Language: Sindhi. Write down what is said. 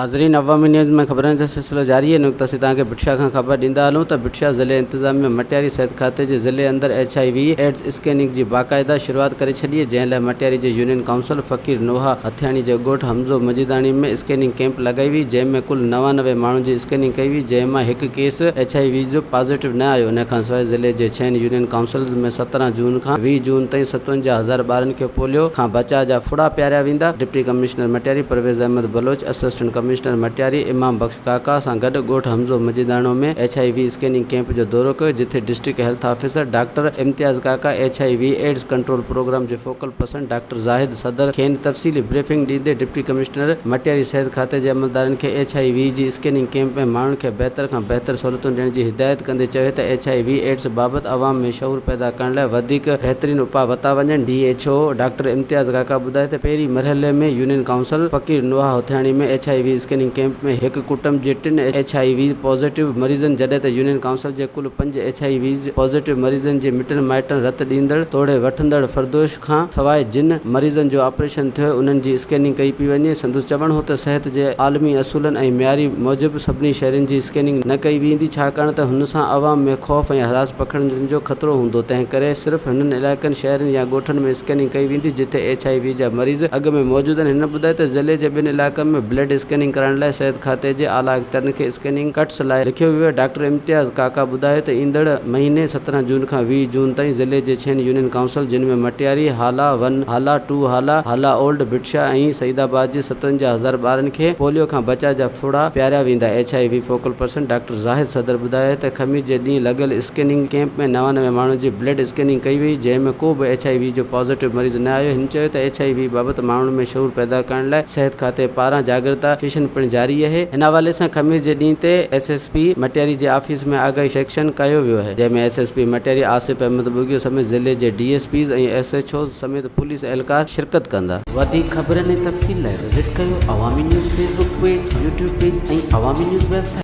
ناظرين عوامي نيوز ۾ خبرن جو سلسلو جاري آهي نقطه اسين توهان کي ڀٽشاهه کان خبر ڏيندا هلون ته ڀٽشاهه ضلعي انتظاميه مٽياري صحت کاتي جي ضلعي اندر H I V AIDS scanning جي باقاعده شروعات ڪري ڇڏي آهي جنهن لاء مٽياري جي يونين ڪائونسل فقير نوحا هٿياڻي جي ڳوٺ حمزو مجيداڻي ۾ اسڪيننگ ڪئمپ لڳائي وئي جنهن ۾ ڪل 99 ماڻهن جي اسڪيننگ ڪئي وئي جنهن مان هڪ ڪيس ايڇ I V جو پازيٽو نه آيو ان کانسواء ضلعي جي ڇهن يونين ڪائونسلز ۾ 17 جون کان 20 جون تائين 57 هزار ٻارن کي پوليو کان بچاء جا ڦڙا پياريا ويندا، deputy commissioner Matiari Parvez Ahmed Baloch, assistant commissioner Matiari Imam Bakhsh Kaka سان گڏ ڳوٺ Hamzo Majidano ۾ H I V scanning camp جو دورو ڪيو جتي district health officer doctor Imtiaz Kaka H I V AIDS control programme جي فوڪل پرسن ڊاڪٽر زاهد صدر کين تفصيلي بريفنگ ڏيندي ڊپٽي ڪمشنر مٽياري صحت کاتي جي عملدارن کي ايڇ I V جي اسڪيننگ ڪئمپ ۾ ماڻهن کي بهتر کان بهتر سهولتون ڏيڻ جي هدايت ڪندي چيو ته ايڇ I V AIDS بابت عوام ۾ شعور پيدا ڪرڻ لاء وڌيڪ بهترين اپاء ورتا وڃن. D H O doctor Imtiaz Kaka ٻڌايو ته پهرين مرحلي ۾ union council Faqir Noha Hothiani ۾ H I V scanning camp ۾ هڪ ڪٽنب جي ٽن ايڇ I V positive مريضن جڏهن ته يونين ڪائونسل جي ڪل پنج ايڇ I V positive مريضن جي مٽن مائٽن رت ڏيندڙ توڙي وٺندڙ فردوش کان سواء جن مريضن جو آپريشن ٿيو انهن جي اسڪيننگ ڪئي پئي وڃي. سندس چوڻ هو ته صحت جي عالمي اصولن ۽ معياري موجب سڀني شهرين جي اسڪيننگ نه ڪئي ويندي ڇاڪاڻ ته هن سان عوام ۾ خوف ۽ هراس پکڙجڻ جو خطرو هوندو تنهن ڪري صرف هنن علائقن، شهرن يا ڳوٺن ۾ اسڪيننگ ڪئي ويندي جتي ايڇ I V جا مريض اڳ ۾ موجود آهن. هن ٻڌايو ته ضلعي جي ٻن علائقن ۾ بلڊ اسڪيننگ ڪرائڻ لاء صحت کاتي جي اعليٰ اختيارين کي اسڪيننگ ڪٽس لاء لکيو ويو آهي. ڊاڪٽر امتياز ڪاڪا ٻڌايو ته ايندڙ مهيني 17 جون کان 20 جون تائين ضلعي جي ڇهن يونين ڪائونسل جن ۾ Matiari, Hala one, Hala two, Hala, Hala old, Bhitshah ۽ Saeedabad جي 57 هزار ٻارن کي پوليو کان بچاء جا ڦڙا پياريا ويندا. H I V focal person doctor Zahid Sadar ٻڌايو ته خميس جي ڏينهن لڳل اسڪيننگ ڪئمپ ۾ 99 ماڻهن جي بلڊ اسڪيننگ ڪئي وئي جنهن ۾ ڪو به ايڇ I V جو پازيٽو مريض نه آيو. هن چيو ته ايڇ I V بابت ماڻهن ۾ شعور پيدا ڪرڻ لاء صحت کاتي پاران جاڳرتا سيشن پڻ جاري اهي. ان حوالي سان خميس جي ڏينهن تي ايس ايس پي مٽياري جي آفيس ۾ آگاهي سيڪشن ڪيو ويو اهي جنهن ۾ S S P Matiari Asif Ahmed Bughio سميت ضلعي جي D S Ps ۽ S H Os سميت پوليس اهلڪار شرڪت ڪندا. وڌيڪ خبرن ۽ تفصيل لاء وزٽ ڪيو Awami news Facebook page, YouTube page ۽ Awami news website.